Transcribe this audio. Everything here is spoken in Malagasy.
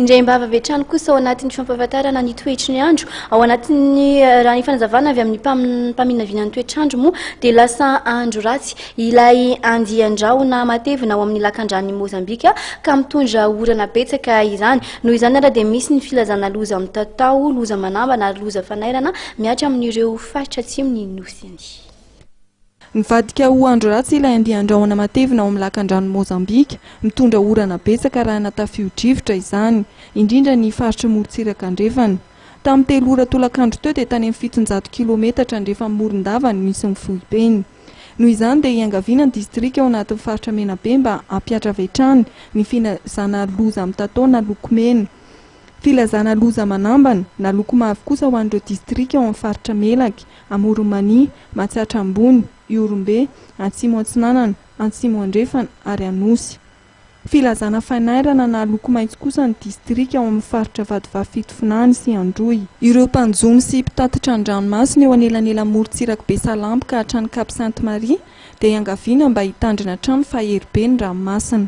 Indraim-bava avy hatrany kosa ao anatin'ny fampahafantarana ny toetry ny andro. Ao anatin'ny raha ny fanazavana avy amin'ny mpaminavina ny toetr'andro moa dia lasa andro ratsy ilay andian-drahona matevina ao amin'ny lakandranon'i Mozambika ka mitondra orana betsaka izany. Noho izany ary dia misy ny filazana loza mitatao, loza manambana ary loza fanairana mihatra amin'ireo faritra atsimon'ny Nosy. Nivadika ho andro ratsy ilay andian-drahona matevina ao amin'ny lakandranon'i Mozambika, mitondra orana betsaka arahina tafio-drivotra izany, indrindra ny faritr'i morontsiraka andrefana. Tamin'ny telo ora tolakandro teo dia tany amin'ny 700 kilometatra andrefan'i Morondava no misy ny foibeny. Noho izany dia iangaviana ny distrika ao anatin'ny faritra Menabe mba hampihatra avy hatrany ny filazana loza mitatao na loko mena. Filazana loza manambana na loko mavo kosa ho an'ireo distrika ao amin'ny faritra Melaky, Amoron'i Mania, Matsiatra Ambony, Ihorombe, Atsimo Atsinanana, Atsimo Andrefana ary Anosy. Filazana fanairana na loko maitso kosa ny distrika ao amin'ny faritra Vatovavy Fitovinany sy Androy. Ireo mpanjono sy mpitatitra an-dranomasina eo anelanelan'ny morontsirak'i Besalampy ka hatrany Cap Sainte Marie dia iangaviana mba hitandrina hatrany fa hery be ny ranomasina.